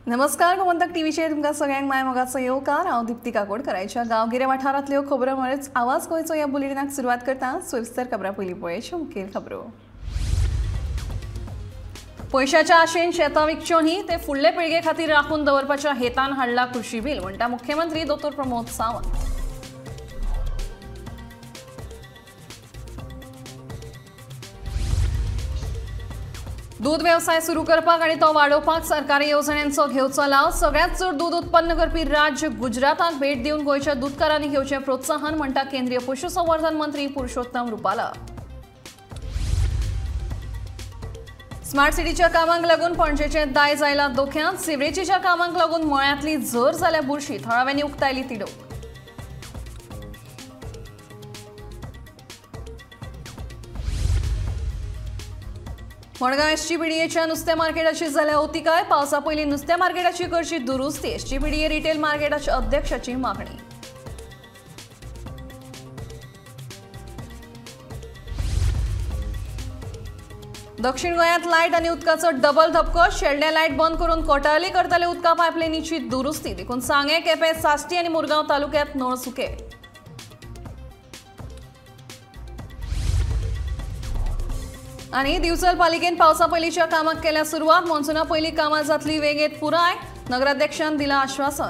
नमस्कार, गोमंतक टीव्हीचेर तुमकां सगळ्यांक माय मोगाचो येवकार. हांव दीप्ती काकोडकराच्या गांवगिऱ्या वाठारांतल्यो खबरो म्हळेच आवाज गोंयचो ह्या बुलेटिनाक सुरवात करता. सविस्तर खबरां पयलीं पळयात मुखेल खबरो. पयशाच्या आशेन शेतां विकच्यो न्ही, ते फुडले पिळगे खातीर राखून दवरपाच्या हेतान हाडला कृशी बील, म्हणटा मुख्यमंत्री दोतोर प्रमोद सावंत. दूध व्यवसाय सुरू करपाक आनी तो वाडोवपाक सरकारी येवजण्यांचो घेवचो लाव. सगळ्यांत चड दूध उत्पन्न करपी राज्य गुजराताक भेट दिवन गोंयच्या दूदकारांनी घेवचें प्रोत्साहन, म्हणटा केंद्रीय पशुसंवर्धन मंत्री पुरुषोत्तम रुपाला. स्मार्ट सिटीच्या कामांक लागून पणजेचें दायज आयलां धोक्यांत. सिवरेजीच्या कामांक लागून मळ्यांतली झर जाल्या बुरशी, थळाव्यांनी उक्तायली तिडक. मडगांव एसजीपीडीएच्या नुस्त्या मार्केटाची जाल्या अवतिकाय. पावसा पयलीं नुस्त्या मार्केटाची करची दुरुस्ती, एसजीपीडीए रिटेल मार्केटाच्या अध्यक्षाची मागणी. दक्षिण गोंयांत लायट आनी उदकाचो डबल धपको. शेल्ड्या लायट बंद करून कोटारली करताले उदका पायपलायनीची दुरुस्ती, देखून सांगें, केपें, साश्टी आनी मुरगांव तालुक्यांत नळ सुके. आनी दिवचल पालिकेन पावसा पयलींच्या कामाक केल्या सुरवात. मॉन्सुना पयलीं कामां जातली वेगेंत पुराय, नगराध्यक्षान दिलां आश्वासन.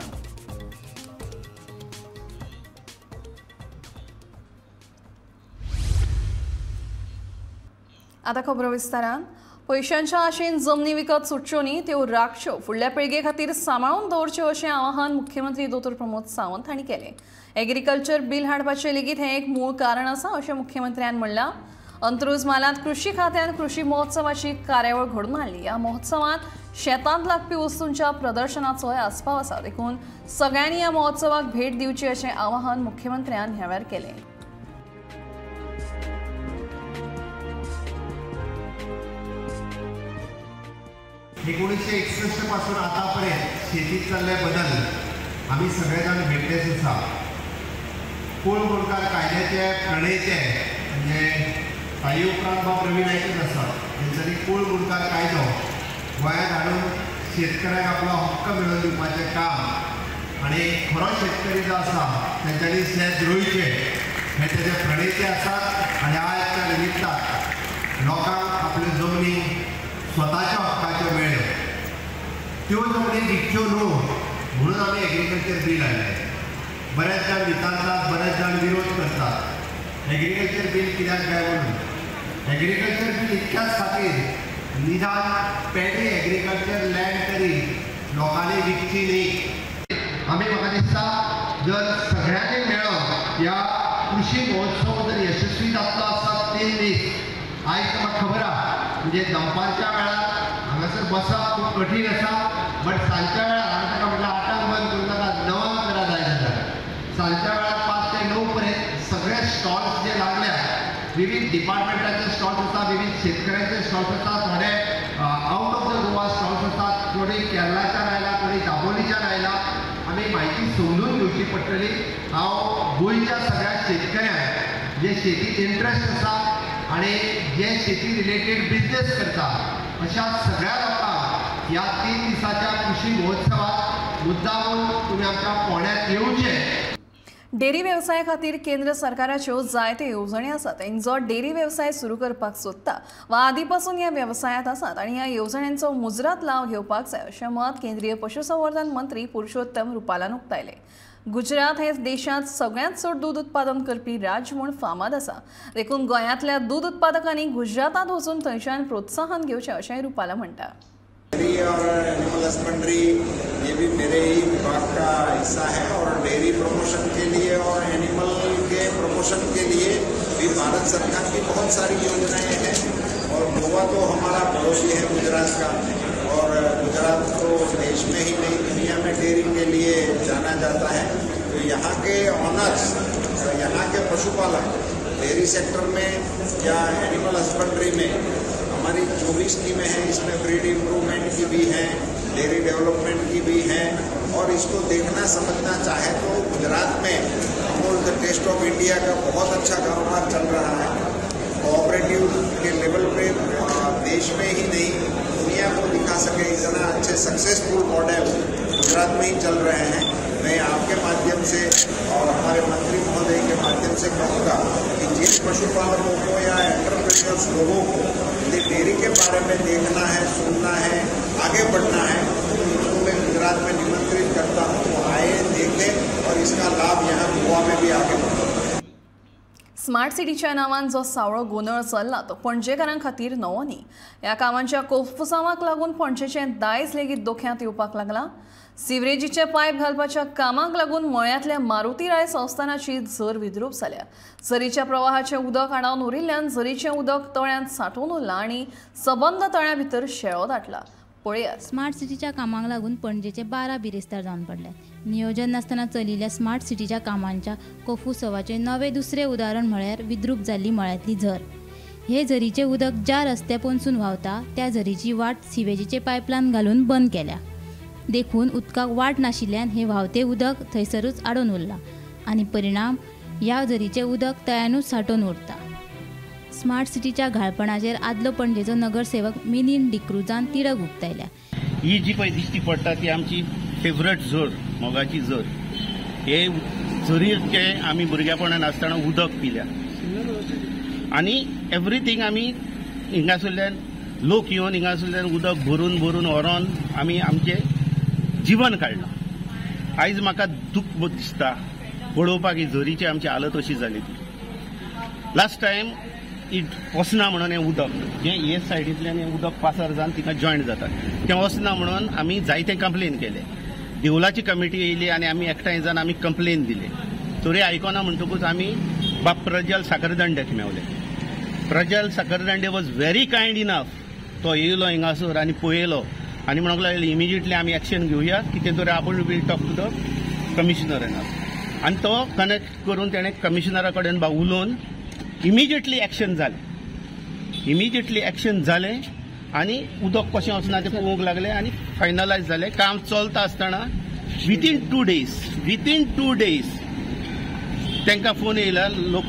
आतां खबरो विस्तारान. पयशांच्या आशेन जमनी विकत सुटच्यो न्ही, त्यो राखच्यो, फुडल्या पिळगे खातीर सांबाळून दवरच्यो अशें आवाहन मुख्यमंत्री दोतोर प्रमोद सावंत हांणी केलें. एग्रीकल्चर बील हाडपाचें लेगीत हें एक मूळ कारण आसा अशें मुख्यमंत्र्यान म्हणलां. अंत्रुज म्हालांत कृशी खात्यान कृशी महोत्सवाची कार्यावळ घडोवन हाडली. ह्या महोत्सवांत शेतांत लागपी वस्तूंच्या प्रदर्शनाचोय आस्पाव आसा, देखून सगळ्यांनी ह्या महोत्सवाक भेट दिवची अशें आवाहन मुख्यमंत्र्यान ह्या वेळार केलें. 1961 पासून आतापर्यंत शेतीत चालले बदल आम्ही सगळेजण भेटलेच आसा. कुळ मुणकार कायद्याचे प्रणेते म्हणजे ताई उपरांत बाब रवी नायकच आसा, तेंच्यांनी कुळ मुणकार कायदो गोंयांत हाडून शेतकऱ्यांक आपलो हक्क मेळोवन दिवपाचें काम आनी खरो शेतकरी जो आसा तेंच्यांनी शेत रोयचें हे तेजे प्रणेते आसात. आनी आयच्या निमित्तान लोकांक आपल्यो जमनी स्वताच्या हक्काच्यो मेळ्ळ्यो, त्यो जमनी विकच्यो न्हू म्हणून आमी एग्रीकल्चर बील हाडलें. बरेच जाण विचारतात, बरेच जाण विरोध करतात एग्रीकल्चर बील कित्याक जाय म्हणून. एग्रीकल्चर बील इतक्याच खातीर निदान पेडी एग्रीकल्चर लँड तरी लोकांनी विकची न्ही. आमी म्हाका दिसता जर सगळ्यांनी मेळोन ह्या कृशी महोत्सव जर यशस्वी जातलो आसता 3 दीस, आयज म्हाका खबर आहा म्हणजे दनपारच्या वेळार हांगासर बसप खूब कठीण आसा, बट सांजच्या वेळार हांवें ताका म्हटल्यार 8 बंद करूं नाका, 9 करा जाय जाल्यार सांजच्या वेळार 5 ते 9 पर्यंत सगळे स्टॉल्स जे लागल्या, विविध डिपार्टमेंटाचे स्टॉल्स आसा, विविध शेतकऱ्यांचे स्टॉल्स आसा, थोडे out of the Goa stalls आसात, थोडे केरळाच्यान आयला, थोडे दाबोलीच्यान आयला. आमी म्हायती समजून घेवची पडटली. हांव गोंयच्या सगळ्या शेतकऱ्यांक जे शेतीत इंट्रस्ट आसा आनी जे शेती रिलेटेड बिजनेस करता अशा सगळ्या लोकांक ह्या 3 दिसाच्या कृशी महोत्सवात मुद्दामून तुमी आमच्या फोंड्यांत येवचे. डेअरी वेवसाया खातीर केंद्र सरकाराच्यो जायते येवजण्यो आसात. जो डेअरी वेवसाय सुरू करपाक सोदता वा आदी पासून ह्या वेवसायांत आसात आनी ह्या येवजण्यांचो मुजरत लाव घेवपाक जाय अशें मत केंद्रीय पशुसंवर्धन मंत्री पुरुषोत्तम रुपालान उक्तायलें. गुजरात हे देशांत सगळ्यांत चड दूद उत्पादन करपी राज्य म्हूण फामाद आसा, देखून गोंयांतल्या दूद उत्पादकांनी गुजरातांत वचून थंयच्यान प्रोत्साहन घेवचें अशेंय रुपाला म्हणटा. डेयरी और एनिमल हस्बेंड्री ये भी मेरे ही विभाग का हिस्सा है और डेयरी प्रमोशन के लिए और एनिमल के प्रमोशन के लिए भी भारत सरकार की बहुत सारी योजनाएं हैं. और गोवा तो हमारा पड़ोसी है गुजरात का, और गुजरात तो देश में ही नहीं दुनिया में डेयरी के लिए जाना जाता है. तो यहाँ के ऑनर्स, यहाँ के पशुपालक डेयरी सेक्टर में या एनिमल हस्बेंड्री में हमारी जो भी स्कीमें हैं इसमें ब्रीड इम्प्रूवमेंट की भी हैं, डेयरी डेवलपमेंट की भी हैं, और इसको देखना समझना चाहे तो गुजरात में Amul the taste of India का बहुत अच्छा कारोबार चल रहा है. कोऑपरेटिव के लेवल पे देश में ही नहीं दुनिया दुनिया को दिखा सके। इतना अच्छे सक्सेसफुल मॉडल गुजरात में ही चल रहे हैं। मैं आपके माध्यम से और हमारे मंत्री महोदय के माध्यम से कहूँगा कि जिन पशुपालकों को या एंटरप्रेन्योर्स लोगों को यदि डेयरी के बारे में देखना है, सुनना है, आगे बढ़ना है, तो उनको मैं गुजरात में निमंत्रित करता हूँ, वो आए, देखें और इसका लाभ यहाँ गोवा में भी आगे बढ़े। स्मार्ट सिटीच्या नावान जो सावळो गोंदळ चल्ला तो पणजेकारां खातीर नवो न्ही। ह्या कामांच्या कोफुसांवाक लागून पणजेचें दायज लेगीत धोक्यांत येवपाक लागलां। सिवरेजीचे पायप घालपाच्या कामाक लागून मळ्यांतल्या मारुती राय संस्थानाची झर विद्रूप जाल्या। झरीच्या प्रवाहाचें उदक आडावन उरिल्ल्यान झरीचें उदक तळ्यांत सांठोवन उरलां आनी सबंद तळ्या भितर शेळो दाटला। पळयात। स्मार्ट सिटीच्या कामाक लागून पणजेचे 12 बिरेस्तार जावन पडल्यात। नियोजन नासतना चलिल्ल्या स्मार्ट सिटीच्या कामांच्या कोफुसवाचें नवें दुसरें उदाहरण म्हळ्यार विद्रूप जाल्ली मळ्यांतली झर। हे झरीचें उदक ज्या रस्त्या पोनसून व्हांवता त्या झरीची वाट सिवेजीचे पायपलायन घालून बंद केल्या, देखून उदकाक वाट नाशिल्ल्यान हें व्हांवतें उदक थंयसरूच आडोवन उरलां आनी परिणाम ह्या झरीचें उदक तळ्यानूच सांठोवन उरता। स्मार्ट सिटीच्या घाळपणाचेर आदलो पणजेचो नगरसेवक मिनीन डिक्रुजान तिडक उक्तायल्या। ही जी पळय दिश्टी पडटा ती आमची फेवरेट झर, मोगाची झर। हे झरीचे आमी भुरगेपणान आसतना उदक पिल्या आनी एवरीथींग आमी हिंगासरल्यान लोक येवन हिंगासरल्यान उदक भरून भरून व्हरोन आमी आमचें जिवन काडलां। आयज म्हाका दूख दिसता पळोवपाक ही झरीची आमची हालत अशी जाली ती। लास्ट टायम it वचना म्हणून हें उदक जें हे सायडींतल्यान हें उदक पासार जावन तिका जॉयंट जाता तें वचना म्हणून आमी जायते कंप्लेन केले। देवलाची कमिटी येयली आनी आमी एकठांय जावन आमी कंप्लेन दिले, तरी आयकना म्हणटकूच आमी बाब Prajal साखरदांड्याक मेवले। Prajal Sakhardande was very kind enough, तो येयलो हिंगासर आनी पळयलो आनी म्हणूंक लागलो इमिजिएटली आमी एक्शन घेवया, कितें तरी आपूण will talk to the commissioner येणार। आनी तो कनेक्ट करून तेणें कमिशनरा कडेन बा उलोवन इमिजिएटली एक्शन जालें। इमिजिएटली एक्शन जालें आनी उदक कशें वचना तें पळोवंक लागलें आनी फायनलायज जालें। काम चलता आसतना विथीन टू डेज तांकां फोन येयला, लोक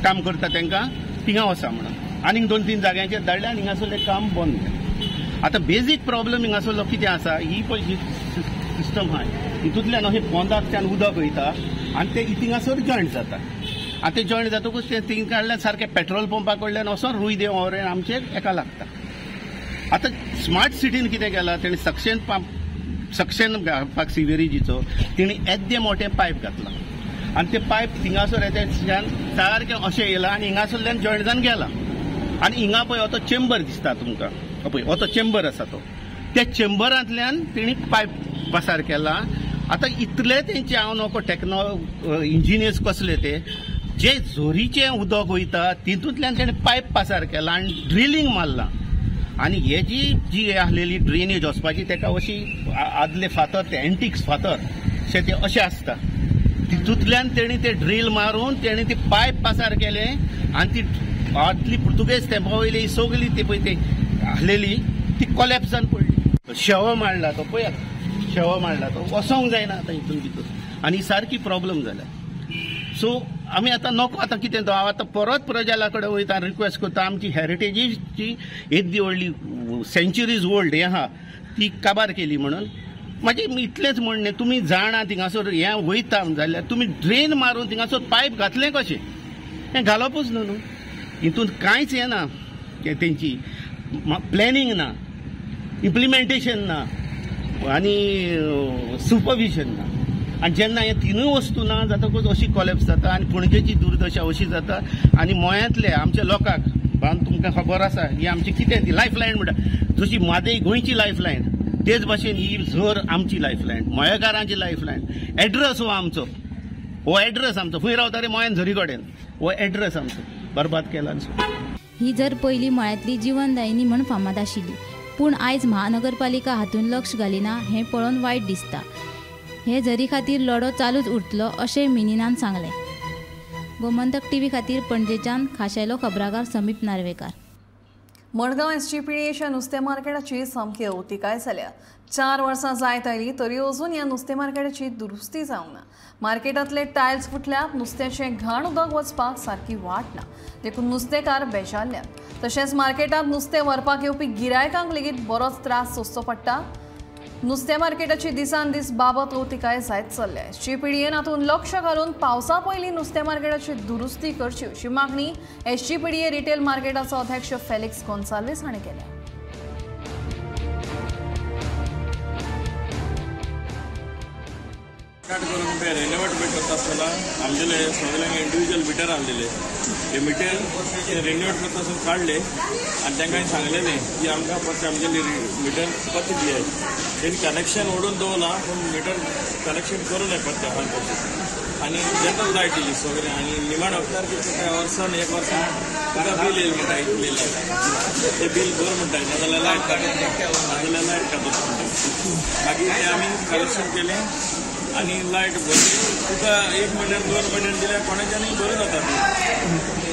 काम करता तांकां थिंगा वचा म्हणून आनीक 2-3 जाग्यांचेर धाडलें आनी हिंगासरलें काम बंद केलें। आतां बेजीक प्रॉब्लम हिंगासरलो कितें आसा, ही पळय ही सिस्टम आहा हितूंतल्यान अशें पोंदाकच्यान उदक वयता आनी तें थिंगासर जॉयंट जाता। आनी तें जॉयंट जातकूच तें थिंग कडल्यान सारकें पेट्रोल पंपा कडल्यान वचोन रूय देव वरेन आमचेर एका लागता। आतां स्मार्ट सिटीन कितें केलां, तेणें सक्शन पंप सक्शन घालपाक सिवरेजीचो तेणी येद्दें मोठें पायप घातलां आनी तें पायप थिंगासर येत्यान सारकें अशें येयलां आनी हिंगासरल्यान जॉयंट जावन गेलां। आनी हिंगा पळय हो तो चेंबर दिसता तुमकां, पळय हो तो चेंबर आसा तो, त्या चेंबरांतल्यान तेणी पायप पासार केला। आतां इतले तेंचे हांव नको टेक्नो इंजिनियर्स कसले ते, जे झोरीचें उदक वयता तितूंतल्यान तेणें पायप पासार केला आनी ड्रिलींग मारलां। आनी हेजी जी आसलेली ड्रेनेज वचपाची तेका अशी आदले फातर, ते एंटिक्स फातर अशे ते अशें आसता, तितूंतल्यान तेणी ते ड्रील मारून तेणी ते पायप पासार केले आनी ती आदली पुर्तुगेज तेंपा वयली सगली ती पळय ती आसलेली ती कोलॅप्स जावन पडली। शेवो मांडला तो पळयात, शेवो मांडला तो वचोंक जायना आतां हितून भितर आनी सारकी प्रॉब्लम जाल्या। सो आमी आतां नको आतां कितें तो हांव आतां परत प्रजाला कडेन वयता रिक्वेस्ट करता, आमची हेरिटेजीची येद्दी व्हडली सेंच्युरीज ओल्ड हें आहा ती काबार केली म्हणून म्हाजें इतलेंच म्हणणें, तुमी जाणा थिंगासर हें वयता जाल्यार तुमी ड्रेन मारून थिंगासर पायप घातलें कशें, हें घालपूच न्हू न्हू, हितून कांयच हें ना, तेंची प्लॅनिंग ना, इम्प्लिमेंटेशन ना आनी सुपरविजन ना। आनी जेन्ना हे तिनूय वस्तू ना जातकूच अशी कोलॅप्स जाता आनी पणजेची दुर्दशा अशी जाता। आनी मोयांतले आमच्या लोकांक बान तुमकां खबर आसा ही आमची कितें ती लायफ लायन म्हणटा, जशी म्हादय गोंयची लायफ लायन तेच भाशेन ही झर आमची लायफ लायन, मयेकारांची लायफ लायन। एड्रेस हो आमचो, हो एड्रेस आमचो, खंय रावता रे मोयान झरी कडेन, हो एड्रेस आमचो बरबाद केला। ही झर पयलीं मळ्यांतली जिवनदायिनी म्हण फामाद आशिल्ली, पूण आयज महानगरपालिका हातूंत लक्ष घालिना हें पळोवन वायट दिसता। हे झरी खातीर लढो चालूच उरतलो अशें मिनीनान सांगलें। गोमंतक टीव्ही खातीर पणजेच्यान खाशेलो खबराकार समीप नार्वेकार। मडगांव एसजीपीडीएच्या नुस्तें मार्केटाची सामकी अवतिकाय जाल्या. 4 वर्सां जायत आयली तरी अजून ह्या नुस्तें मार्केटाची दुरुस्ती जावंक ना. मार्केटांतले टायल्स फुटल्यात, नुस्त्याचें घाण उदक वचपाक सारकी वाट ना, देखून नुस्तेकार बेजारल्यात. तशेंच मार्केटांत नुस्तें व्हरपाक येवपी गिरायकांक लेगीत बरोच त्रास सोंसचो पडटा. नुस्तें मार्केटाची दिसान दीस बाबत अवतिकाय जायत चल्ल्या. एसजीपीडीएन हातूंत लक्ष घालून पावसा पयलीं नुस्तें मार्केटाची दुरुस्ती करची अशी मागणी एसजीपीडीए रिटेल मार्केटाचो अध्यक्ष फेलिक्स गोन्साल्वीस हांणी केल्या. करून ते रेनोवेट बी करता आसतना आमगेले सगळ्यांक इंडिविज्युअल मिटर आणलेले, ते मिटर रेनोवेट करता आसतना काडले आनी तांकां सांगलेलें की आमकां परते आमगेले मिटर परते दियाय. तेणी कनेक्शन ओडून दवरलां पूण मिटर कनेक्शन करूं नये परते हांगा आनी जनरल लायट येयली सगळें. आनी निमाण वखदार कितें काय वर्सान एक वर्सान तुका बील येयलें म्हणटा, इतलें लायट तें बील भर म्हणटा, नाजाल्यार लायट काडटा, नाजाल्यार लायट काडटा म्हणटा. मागीर तें आमी कनेक्शन केलें आनी लायट भरली. तुका 1 म्हयन्यान 2 म्हयन्यान दिल्यार कोणाच्यानूय बरें जाता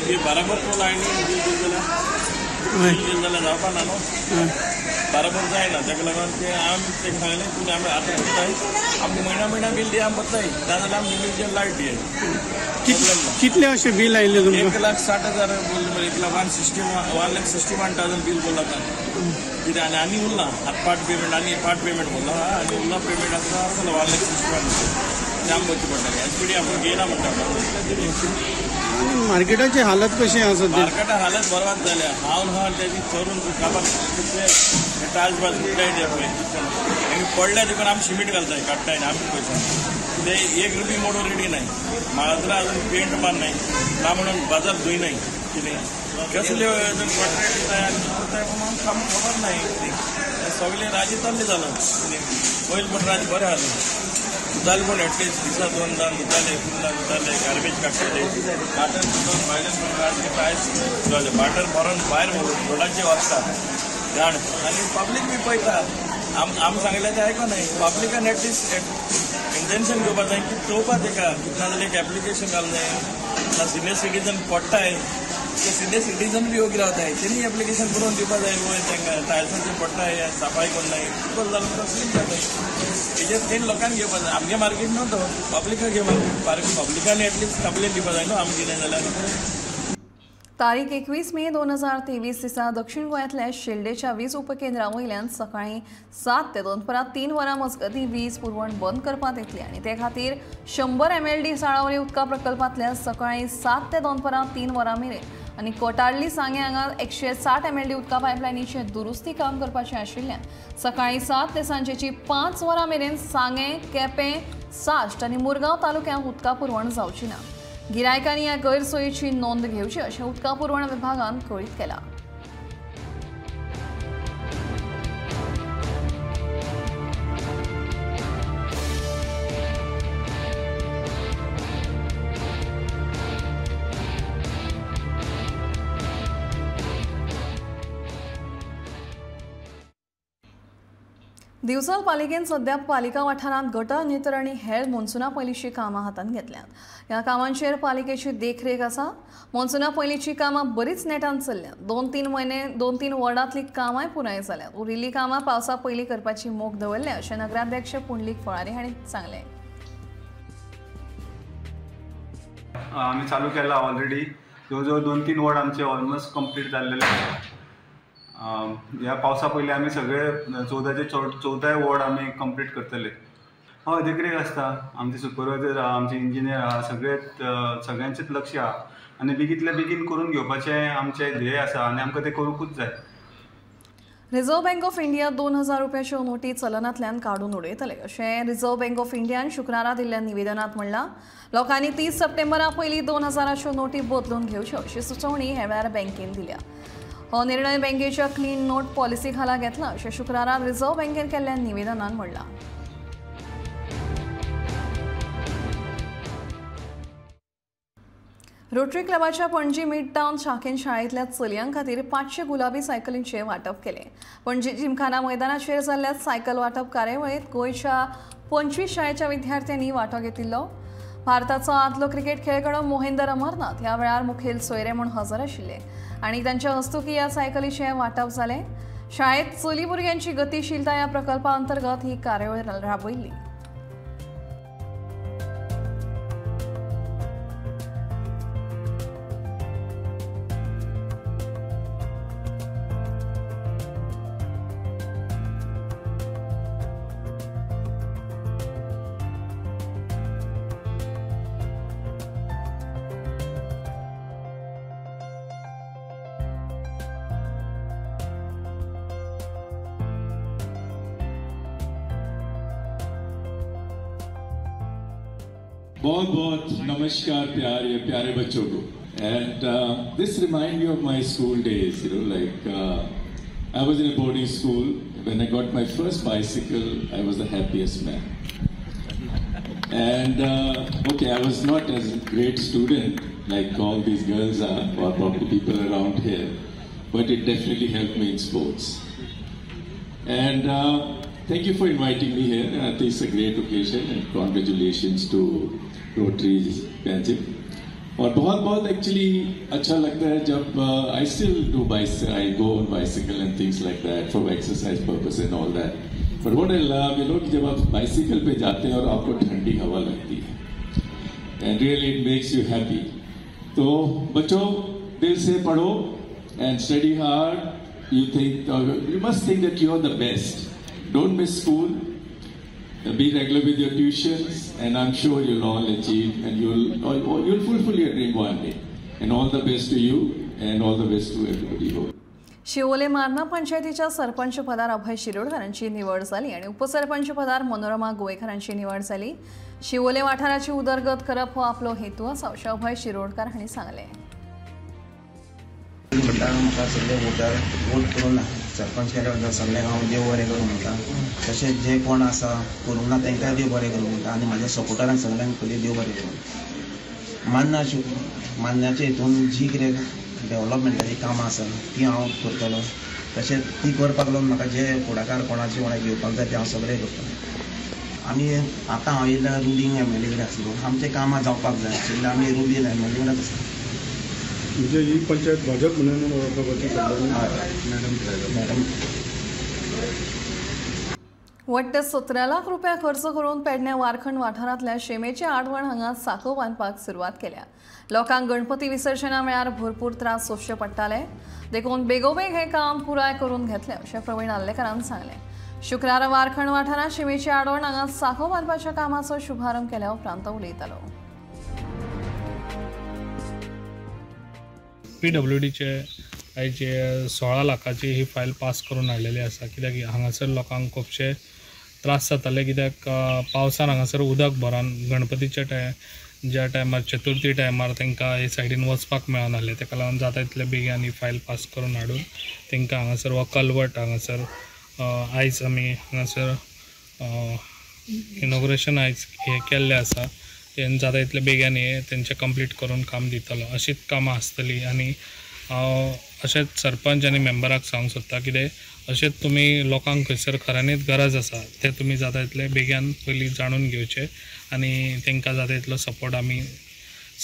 ती बराबर तूं लायनी बील दिली जाल्यार बील दिलें जाल्यार जावपा ना न्हू, बराबर जायना. ताका लागून ते आमी ताका सांगलें तुमी आमी आतां भरताय, आमकां म्हयन्या म्हयन्या बील दिया, आमी भरताय, नाजाल्यार आमकां इंडिविज्युअल लायट दियाय. कितले अशें बील आयिल्लें तुमकां? 1,60,000 बील, 1,61,000 बील बोल्ला कितें. आनी आनी उरलां आतां पार्ट पेमेंट, आनी पार्ट पेमेंट बोल्ला आनी उरलां पेमेंट आसा आसलो 1,61,000 ते आमकां भरचें पडटलें. एसपीडी आपूण घेयना म्हणटा. आनी मार्केटाची हालत कशी आसा? मार्केटा हालत बरबाद जाल्या. हांव हांव तेजी चोरून काबार टायल्स बाज फुटल्याय ते पळय आनी पडल्या देखून आमी शिमीट घालताय, काडटाय आमचे पयशे. ते 1 रुपी मोडून रेडी नाय, माळाजरा अजून पेंट मार नाय ना म्हणून बाजार धुय नाय कितें कसले अजून कॉन्ट्रॅक्ट दिताय आनी करताय पूण आमकां खबर नाय कितें. सगळें राजी तल्लें जालां कितें. पयलीं पण राज बरें आसलें, जालें पूण एटलिस्ट दिसा 2 धुताले, 3 धुताले, गार्बेज काडटाले. आतां सुद्दां भायल्यान पण राज टायल्स जालें, बाटर भरून भायर रोडाचेर वचता घाण आनी पब्लीक बी पळयता. आम सांगलें तें आयको नाय. पब्लिकान एटलिस्ट इंटेन्शन घेवपा जाय की चोवपा तेका, नाजाल्यार एक एप्लिकेशन घालूं जाय. ना सिनियर सिटीजन पडटाय ते सिनियर सिटीजन बी योग्य रावताय, तेणी एप्लिकेशन बरोवन दिवपा जाय. वयर तांकां टायल्साचेर पडटाय, सफाय करनाय, चिखल जालो म्हणटा क्लीन जाताय. हेजेर तेणी लोकांक घेवपा जाय. आमगे मार्केट न्हू तो, पब्लिकाक घेवपा जाय. पब्लिकान एटलिस्ट कंप्लेन दिवपा जाय न्हू आमगे कितें जाल्यार. तारीख 21 मे 2023 दिसा दक्षिण गोंयांतल्या शेल्डेच्या वीज उपकेंद्रा वयल्यान सकाळीं 7 ते दनपरां 3 वरां मजगतीं वीज पुरवण बंद करपात येतली आनी ते खातीर 100 MLD साळावली उदका प्रकल्पांतल्या सकाळीं 7 ते दनपरां 3 वरां मेरेन आनी कोटार्ली सांगें हांगा 160 MLD उदका पायपलायनीचें दुरुस्ती काम करपाचें आशिल्ल्यान सकाळीं 7 ते सांजेची 5 वरां मेरेन सांगें, केपें, साश्ट आनी मुरगांव तालुक्यांत उदका पुरवण जावची ना. गिरायकांनी ह्या गैरसोयीची नोंद घेवची अशें उदका पुरवण विभागान कळीत केलां. दिवचल पालिकेन सध्या पालिका वाठारांत गटर नितर आनी हेर मोन्सुना पयलींची कामां हातांत घेतल्यात. ह्या कामांचेर पालिकेची देखरेख आसा. मोन्सुना पयलींची कामां बरीच नेटान चल्ल्यात. 2-3 म्हयने 2-3 वॉर्डांतलीं कामांय पुराय जाल्यात. उरिल्लीं कामां पावसा पयलीं करपाची मोख दवरल्या अशें नगराध्यक्ष पुंडलीक फळारी हांणी सांगलें. आमी चालू केला ऑलरेडी, जवळ जवळ 2-3 वॉर्ड आमचे ऑलमोस्ट कंप्लीट जाल्लेले आसा. ह्या पावसा पयलीं आमी सगळे 14 वॉर्ड आमी कंप्लीट करतले. हय, देखरेख आसता. आमचे सुपरवायजर आहा, आमचे इंजिनियर आहा, सगळे सगळ्यांचेच लक्ष आहा आनी बेगींतल्या बेगीन करून घेवपाचें आमचें ध्येय आसा आनी आमकां तें करूंकूच जाय. रिझर्व्ह बँक ऑफ इंडिया 2000 रुपयाच्यो नोटी चलनांतल्यान काडून उडयतले अशें रिझर्व्ह बँक ऑफ इंडियान शुक्रारा दिल्ल्या निवेदनांत म्हणलां. लोकांनी 30 सप्टेंबरा पयलीं 2000च्यो नोटी बदलून घेवच्यो अशी सुचोवणी ह्या वेळार बँकेन दिल्या. हो निर्णय बँकेच्या क्लीन नोट पॉलिसी खाला घेतला अशें शुक्रारा रिझर्व्ह बँकेन केल्ल्या निवेदनान म्हणलां. रोटरी क्लबाच्या पणजी मिड टावन शाखेन शाळेंतल्या चलयां खातीर 500 गुलाबी सायकलींचें वांटप केलें. पणजी जिमखाना मैदानाचेर जाल्ल्या सायकल वांटप कार्यावळींत गोंयच्या 25 शाळेच्या विद्यार्थ्यांनी वांटो घेतिल्लो. भारताचो आदलो क्रिकेट खेळगडो मोहिंदर अमरनाथ ह्या वेळार मुखेल सोयरे म्हूण हजर आशिल्ले आनी तांच्या हस्तुकीं ह्या सायकलीचें वांटप जालें. शाळेत चली भुरग्यांची गतिशीलता ह्या प्रकल्पा अंतर्गत ही कार्यावळ राबयल्ली. बहुत बहुत नमस्कार प्यारे प्यारे बच्चों को. And this remind me of my school days, you know, like I was in a boarding school. When I got my first bicycle, I was the happiest man. And okay, I was not as great student like all these girls are, or probably people around here, but it definitely helped me in sports. And thank you for inviting me here. I think it's a great occasion, and congratulations to Rotary Panjim. और बहुत बहुत actually अच्छा लगता है जब I still do I go on bicycle and things like that for exercise purpose and all that. But what I love, you know, कि जब आप bicycle pay जाते हैं और आपको ठंडी हवा लगती है, and really it makes you happy. तो बच्चों दिल से पढ़ो and study hard. You think you must think that you are the best. Don't miss school. Be regular with your tuitions, and I'm sure you'll all achieve, and you'll fulfill your dream one day. And all the best to you, and all the best to everybody here. Siolim Marna पंचायतीच्या सरपंच पदार अभय शिरोडकरांची निवड जाली आणि उपसरपंच पदार मनोरमा गोवेकरांची निवड जाली. शिवोले वाठाराची उदरगत करप हो आपलो हेतू आसा अशें अभय शिरोडकर हांणी सांगलें. म्हणटा म्हाका सगळे वोटर वोट करून सरपंच केल्या सगळ्यांक हांव देव बरें करूं म्हणटा. तशेंच जे कोण आसा करूंक ना तांकांय देव बरें करूं म्हणटा आनी म्हाज्या सपोर्टरांक सगळ्यांक पयलीं देव बरें करूं. मान्ना मान्नाचे हितून जी कितें डेवलपमेंटाचीं कामां आसा तीं हांव करतलो. तशेंच ती करपाक लागून म्हाका जे फुडाकार कोणाचे कोणाक घेवपाक जाय तें हांव सगळें करतलो. आमी आतां हांव येयल्या रुलींग एमएलए कडेन आसलो, आमचें कामां जावपाक जाय आशिल्लें, आमी रुलींग एमएलए कडेन आसता. म्हणजे ही पंचायत भाजप म्हणून वळखपाची मॅडम. वट्ट 17 लाख रुपया खर्च करून पेडणे वारखंड वाठारांतल्या शेमेचे आडवण हांगा साको बांदपाक सुरवात केल्या. लोकांक गणपती विसर्जना वेळार भरपूर त्रास सोंसचे पडटाले, देखून बेगोबेग हें काम पुराय करून घेतलें अशें प्रवीण आर्लेकारान सांगलें. शुक्रारा वारखंड वाठारांत शेमेचे आडवण हांगा साको बांदपाच्या कामाचो शुभारंभ केल्या उपरांत उलयतालो. पीडब्ल्यूडीचे आयज 16 लाखाची ही फायल पास करून हाडलेली आसा. कित्याक हांगासर लोकांक खुबशे त्रास जाताले, कित्याक पावसान हांगासर उदक भरान गणपतीच्या ज्या टायमार चतुर्थी टायमार तांकां हे सायडीन वचपाक मेळनासलें. ताका लागून जाता तितले बेगीन ही फायल पास करून हाडून तांकां हांगासर हो कलवट हांगासर आयज आमी हांगासर इनॉग्रेशन आयज हें केल्लें आसा. तें जाता तितले बेगीन हें तेंचें कंप्लीट करून काम दितलो. अशीच कामां आसतलीं आनी हांव अशेंच सरपंच आनी मेंबराक सांगूंक सोदता कितें अशेंच तुमी लोकांक खंयसर खऱ्यांनीच गरज आसा तें तुमी जाता तितले बेगीन पयलीं जाणून घेवचें आनी तांकां जाता तितलो सपोर्ट आमी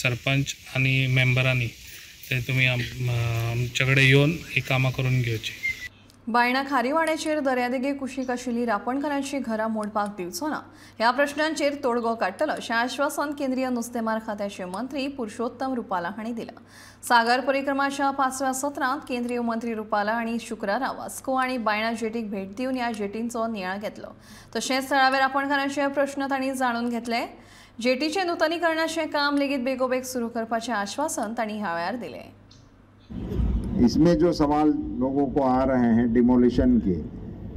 सरपंच आनी मेंबरांनी ते तुमी आमचे कडेन येवन ही कामां करून घेवचीं. बायणा खारीवाड्याचेर दर्यादेगे कुशीक आशिल्ली रापणकारांची घरां मोडपाक दिवचो ना ह्या प्रश्नांचेर तोडगो काडटलो अशें आश्वासन केंद्रीय नुस्तेमार खात्याचे मंत्री पुरुषोत्तम रुपाला हांणी दिलां. सागर परिक्रमाच्या 5व्या सत्रांत केंद्रीय मंत्री रुपाला हांणी शुक्रारा वास्को आनी बायणा जेटीक भेट दिवन ह्या जेटींचो नियाळ घेतलो. तशेंच थळाव्या रापणकारांचे प्रश्न तांणी जाणून घेतले. जेटीचें नुतनीकरणाचें काम लेगीत बेगोबेग सुरू करपाचें आश्वासन तांणी ह्या वेळार दिलें. इसमें जो सवाल लोगों को आ रहे हैं डिमोलिशन के,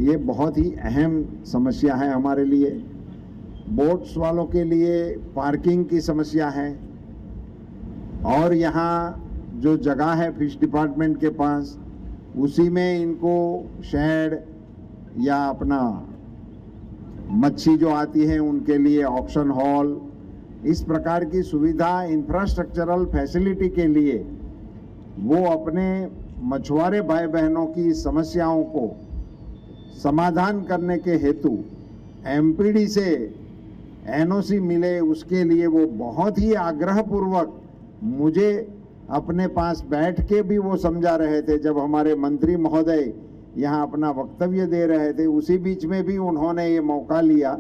ये बहुत ही अहम समस्या है हमारे लिए। बोट्स वालों के लिए पार्किंग की समस्या है, और यहाँ जो जगह है फिश डिपार्टमेंट के पास, उसी में इनको शेड या अपना मच्छी जो आती है उनके लिए ऑक्शन हॉल, इस प्रकार की सुविधा इंफ्रास्ट्रक्चरल फैसिलिटी के लिए वो अपने मछुआरे भाई बहनों की समस्याओं को समाधान करने के हेतु एमपीडी से एनओसी मिले उसके लिए वो बहुत ही आग्रहपूर्वक मुझे अपने पास बैठ के भी वो समझा रहे थे। जब हमारे मंत्री महोदय यहाँ अपना वक्तव्य दे रहे थे उसी बीच में भी उन्होंने ये मौका लिया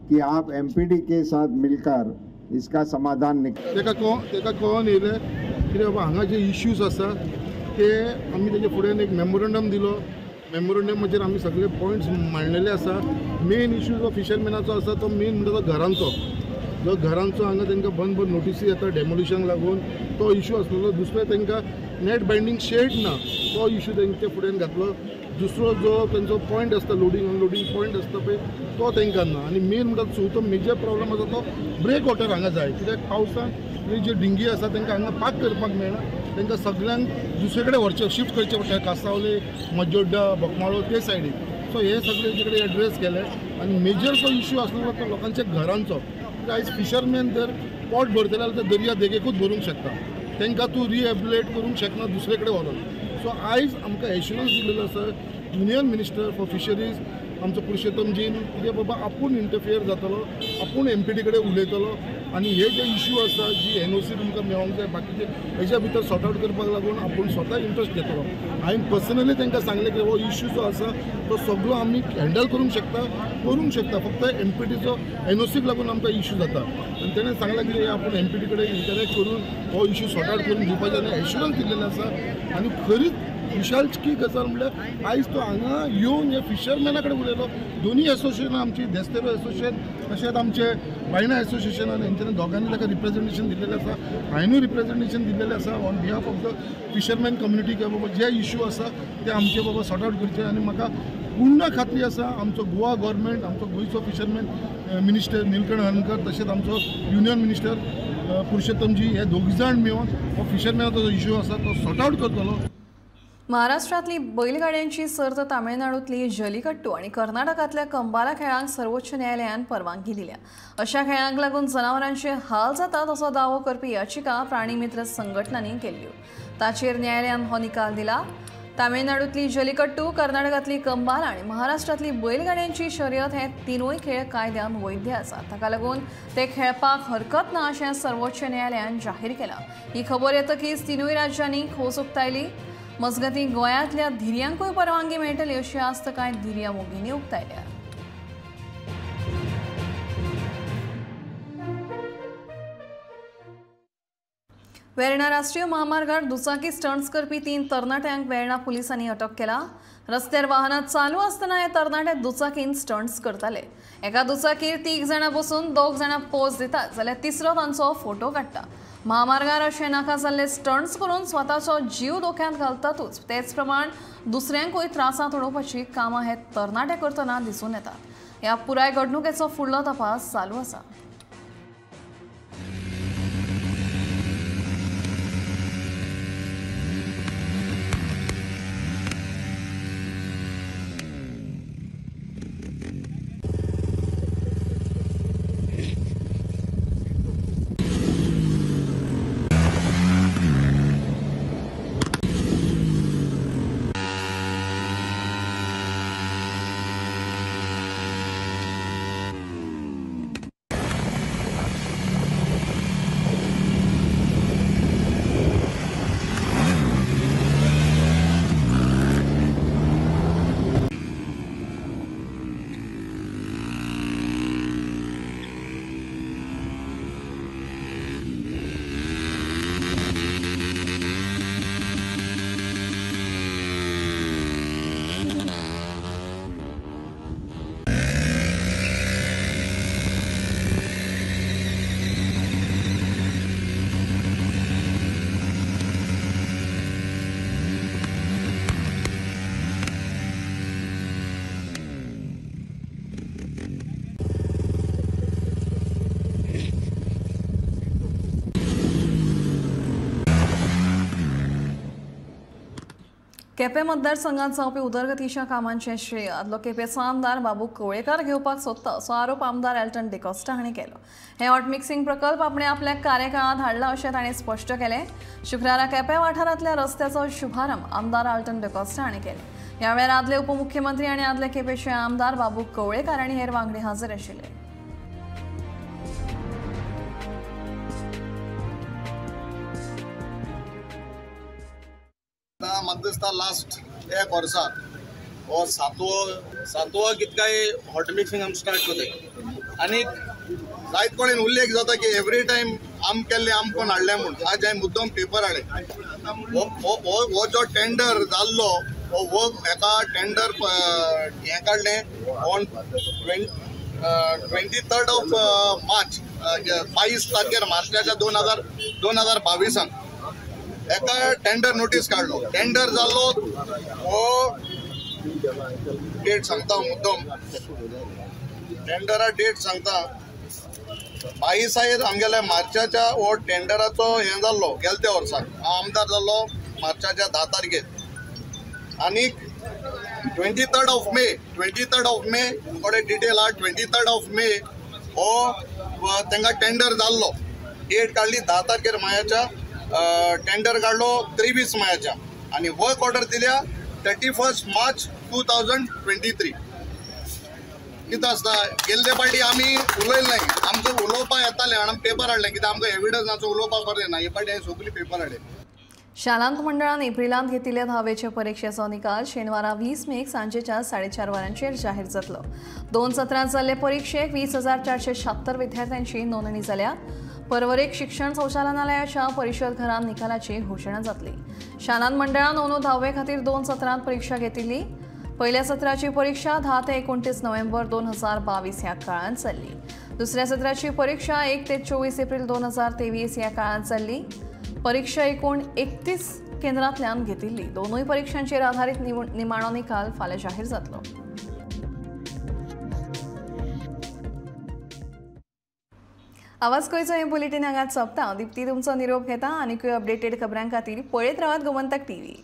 कि आप एमपीडी के साथ मिलकर इसका समाधान निकाल। ताका कळोन येयलें कितें बाबा हांगा जे इश्यूज आसा ते आमी तेजे फुडें एक मेमोरंडम दिलो। मेमोरंडमाचेर आमी सगळे पॉयंट्स मांडलेले आसा। मेन इश्यू जो फिशरमॅनाचो आसा तो मेन म्हणटा तो घरांचो, जो घरांचो हांगा तांकां बंद बंद नोटिसी येता डेमोलिशनाक लागून तो इश्यू आसलेलो। दुसरें तांकां नेट बायंडींग शेड ना तो इश्यू तांच्या फुड्यान घातलो। दुसरो जो तांचो पॉयंट आसता लोडींग अनलोडींग पॉयंट आसता पळय तो तांकां ना। आनी मेन म्हणटा चवथो मेजर प्रॉब्लम आसा तो ब्रेक वॉटर हांगा जाय, कित्याक पावसान जे डिंगी आसा तांकां हांगा पार्क करपाक मेळना, तांकां सगळ्यांक दुसरे कडेन व्हरचें शिफ्ट करचें पडटा, कासावले, मजोड्डा, बोकमाळो ते सायडीक। सो हे सगळे तेजे कडेन एड्रेस केले। आनी मेजर जो इश्यू आसलो तो लोकांच्या घरांचो। आयज फिशरमॅन जर पोट भरतले जाल्यार ते दर्या देगेकूच भरूंक शकता, तांकां तूं रिहेबिलेट करूंक शकना दुसरे कडेन व्हरोन। सो आयज आमकां एश्युरन्स दिलेलो आसा युनियन मिनिस्टर फॉर फिशरीज आमचो पुरुषोत्तमजीन कितें बाबा आपूण इंटरफियर जातलो, आपूण एमपीडी कडेन उलयतलो आनी हे जे इश्यू आसा जी एनओसी तुमकां मेळोंक जाय बाकीचे हेज्या भितर सॉर्ट आवट करपाक लागून आपूण स्वता इंट्रस्ट घेतलो। हांवें पर्सनली तांकां सांगलें की हो इश्यू जो आसा तो सगळो आमी हँडल करूंक शकता, फक्त एमपीटीचो एनओसीक लागून आमकां इश्यू जाता। आनी तेणें सांगलें की आपूण एमपीटी कडेन इंटरॅक्ट करून हो इश्यू सॉर्ट आवट करून दिवपाचें आनी एश्युरन्स दिल्लेलें आसा। आनी खरीच विशालची गजाल म्हणल्यार आयज तो हांगा येवन ह्या फिशरमॅना कडेन उलयलो। दोनूय एसोसिएशनां आमची देस्तेरो एसोसिएशन तशेंच आमचे बायणा एसोसिएशनान हेंच्यांनी दोगांनी ताका रिप्रेजेंटेशन दिल्लेलें आसा, हांवेनूय रिप्रेजेंटेशन दिल्लेलें आसा on behalf of the fisherman community की बाबा जे इश्यू आसा ते आमचे बाबा सॉर्ट आवट करचे। आनी म्हाका पूर्ण खात्री आसा आमचो गोवा गव्हर्मेंट, आमचो गोंयचो फिशरमॅन मिनिस्टर निलकंठ हळर्णकर तशेंच आमचो युनियन मिनिस्टर पुरुषोत्तमजी हे दोग जाण मेळून हो फिशरमॅनाचो जो इश्यू आसा तो सॉर्ट आवट करतलो। महाराष्ट्रातली बैलगाड्यांची सर्त तामिळनाडूतली जलीकट्टू आणि कर्नाटकातल्या कंबाला खेळांक सर्वोच्च न्यायालयान परवानगी दिल्या। अशा खेळांक लागून जनावरांचे हाल जातात असो दावो करपी याचिका प्राणीमित्र संघटनांनी केल्ल्यो, ताचेर न्यायालयान हो निकाल दिला। तामिळनाडूतली जलीकट्टू, कर्नाटकातली कंबाला आणि महाराष्ट्रातली बैलगाड्यांची शर्यत हे तिनूय खेळ कायद्यान वैध आसात, ताका लागून ते खेळपाक हरकत ना अशें सर्वोच्च न्यायालयान जाहीर केलां। ही खबर येतकीच तिनूय राज्यांनी खोस उक्तायली। मजगतीं गोंयांतल्या धिरयांकूय परवानगी मेळटली अशी आस्त कांय धिरयां मोगींनी उक्तायल्या। वेर्णा राष्ट्रीय महामार्गार दुचाकी स्टंट्स करपी 3 तरणाट्यांक वेर्णा पुलिसांनी अटक केला। रस्त्यार वाहनां चालू आसतना हे तरणाटे दुचाकीन स्टंट्स करताले। एका दुचाकीर 3 जाणां बसून 2 जाणां पोज दितात जाल्यार तिसरो तांचो फोटो काडटा। महामार्गार अशे नाका जाल्ले स्टंट्स करून स्वताचो जीव धोक्यांत घालतातूच, तेच प्रमाण दुसऱ्यांकूय त्रासांत उडोवपाची कामां हे तरणाटे करतना दिसून येतात। ह्या पुराय घडणुकेचो फुडलो तपास चालू आसा। केपें मतदारसंघात जावपी उदरगतीच्या कामांचें श्रेय आदलो केपेंचो आमदार बाबू कवळेकार घेवपाक सोदता असो आरोप आमदार एल्टन डिकॉस्टा हांणी केलो। हे हॉट मिक्सिंग प्रकल्प आपणे आपल्या कार्यकाळांत हाडला अशें तांणी स्पश्ट केलें। शुक्रारा केपें वाठारांतल्या रस्त्याचो शुभारंभ आमदार एल्टन डिकॉस्टा हांणी केलो। ह्या वेळार आदले उपमुख्यमंत्री आनी आदले केपेंचे आमदार बाबू कवळेकार आनी हेर वांगडी हाजीर आशिल्ले। आतां म्हाका दिसता लास्ट एक वर्सा हो सातवो कितकाय हॉट मिक्सिंग आमी स्टार्ट करताय आनी जायत कडेन उल्लेख जाता की एवरी टायम आम केल्ले आम कोण हाडले म्हूण. आज हांवें मुद्दम पेपर हाडले. हो जो टेंडर जाल्लो हो वर्क हेका टेंडर हें काडलें ऑन 23 ऑफ मार्च 22 तारखेर मार्चाच्या 2022 एका टेंडर नोटीस काडलो. टेंडर जाल्लो हो डेट सांगता मुद्दम टेंडरा डेट सांगता 22 आमगेल्या मार्चाच्या हो टेंडराचो हें जाल्लो गेल्या त्या वर्साक. हांव आमदार जाल्लो मार्चाच्या 10 तारखेर आनी 23 ऑफ मे थोडे डिटेल आहा. 23 ऑफ मे हो तांकां टेंडर जाल्लो. डेट काडली 10 तारखेर मायाच्या, टेंडर काडलो 23 मायाच्या आनी वर्क ऑर्डर दिल्या 31 मार्च 2023. कितें आसता गेल्ले फावटी आमी उलयलें नाय, आमकां उलोवपाक येतालें आनी आमी पेपर हाडलें कित्याक आमकां एविडन्स उलोवपाक बरें ना. हे फावटी हांवें सगळी पेपर हाडले. शालांत मंडळान एप्रिलांत घेतिल्ल्या धावेच्या परीक्षेचो निकाल शेनवारा 20 मेक सांजेच्या 4:30 वरांचेर जाहीर जातलो. 2 सत्रांत जाल्ले परीक्षेक 20,476 विद्यार्थ्यांची नोंदणी जाल्या. परवरेक शिक्षण संचालनालयाच्या परिशद घरांत निकालाची घोशणा जातली. शालांत मंडळान अंदू धावे खातीर 2 सत्रांत परीक्षा घेतिल्ली. पहिल्या सत्राची परीक्षा 10 ते 29 नोव्हेंबर 2022 ह्या काळांत जाल्ली. दुसऱ्या सत्राची परीक्षा 1 ते 24 एप्रिल 2023 ह्या काळांत जाल्ली. परीक्षा एकूण 31 केंद्रांतल्यान घेतिल्ली. दोनूय परीक्षांचेर आधारीत निमाणो निकाल फाल्यां जाहीर जातलो. आवाज गोंयचो हें बुलेटीन हांगाच सोंपता. दीप्ती तुमचो निरोप घेता आनीकूय अपडेटेड खबरां खातीर पळयत रावात गोमंतक टीव्ही.